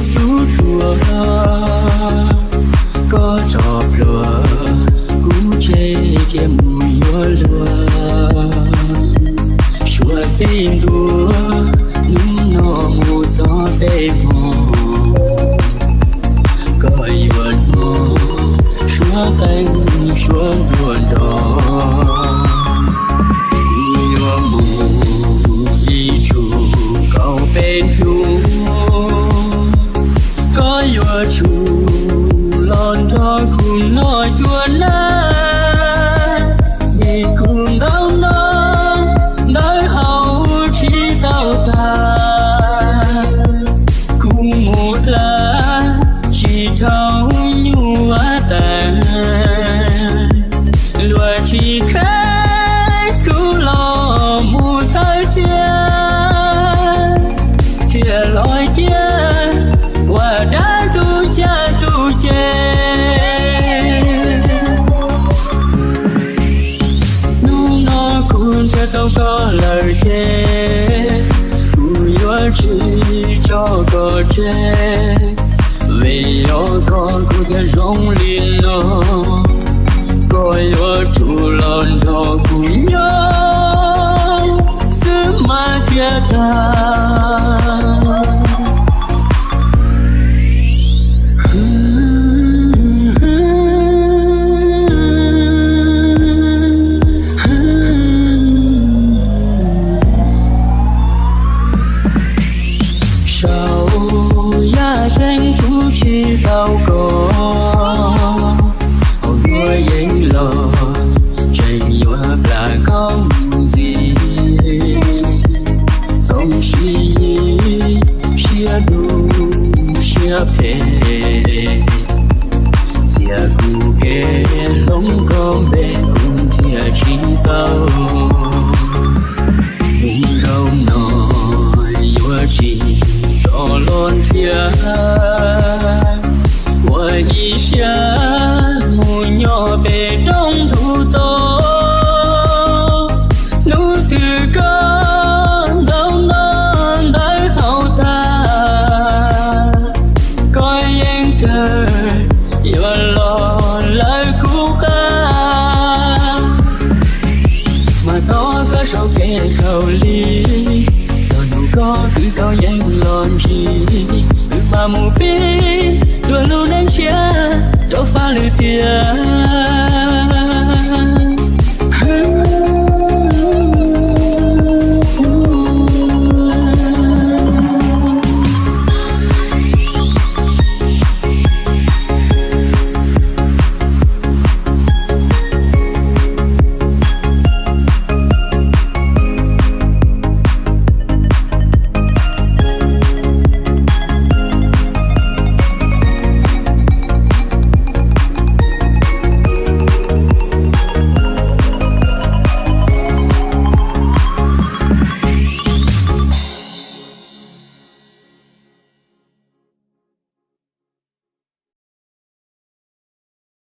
Tub ruam, koj tso plhuav kuv tseg kiag mus yuav luag. Suav txij ntua, hnub no mus txog peb hmo, koj yuav hnov suab qeej suab nplua nrog. Kuv yuav mus ib tsug kaum peb hnub, koj yuav tsum los nrog kuv noj cua nab. Nim kuv ntaub no ntawv hauv tsis tau tag, kuv mus dlav tsis dhau nyuaj tas. Luag tsis kheev kuv los mus thawj cia, thiaj los cia ua dab tu caj tu ces. Hnub no kuv nrhiav tau koj lawm ces, kuv yuav tsis tso koj tseg. Vim yog koj kuv thiaj zoo li no, koj yuav tsum los nrog kuv nyob xwb mas thiaj tag. Saum yaj ceeb kuv tsis tau koj, hauv nruab yeeb los tseem yuav plam koj mus ntxiv. Txoos sib yig siab dub siab phem, txias kuv kev hloov koj npe kuv nrhiav tsis tau. Mus zaum no yuav tsis rov los nrhiav, ua ib siab mus nyob pem roob ntug to. Hnub twg koj ntaub no ntawv hauv tag, koj yeej kawg yuav los lawv kuv qab. Mas thov koj sau kev khaum li, txog hnub koj kwv koj yeej los ntsib, wb mam mus pib dua lub neej tshiab rau faj lwm tiam.